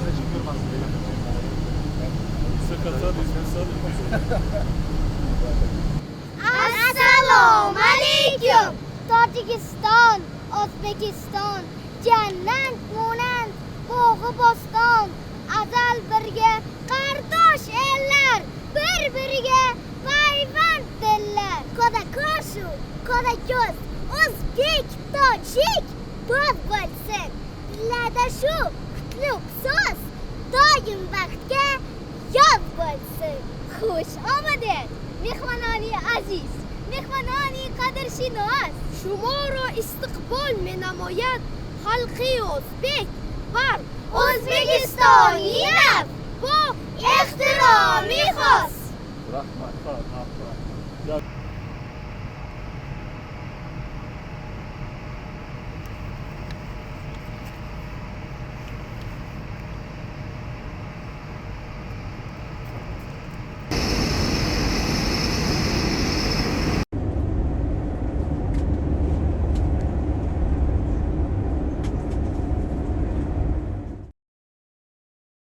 Hech ko'rmasin degan. Sakatlar İzmir'den. Assalomu alaykum. Tojikiston, O'zbekiston, jannat monand bog'i bo'ston, azal birga qardosh ellar, bir-biriga payvand dillar. Qo'da koshu, qo'da ko'z, o'zbek, tojik do'st bo'lsin. Tillarda shu qutlug' so'z doim baxtga yoz bo'lsin. Xush omaded, mehmononi aziz, mehmononi qadrshinos. Shumoro istiqbol menamoyad xalqi o'zbek var O'zbekistoniy bo ehtiromi xos. Rahmat.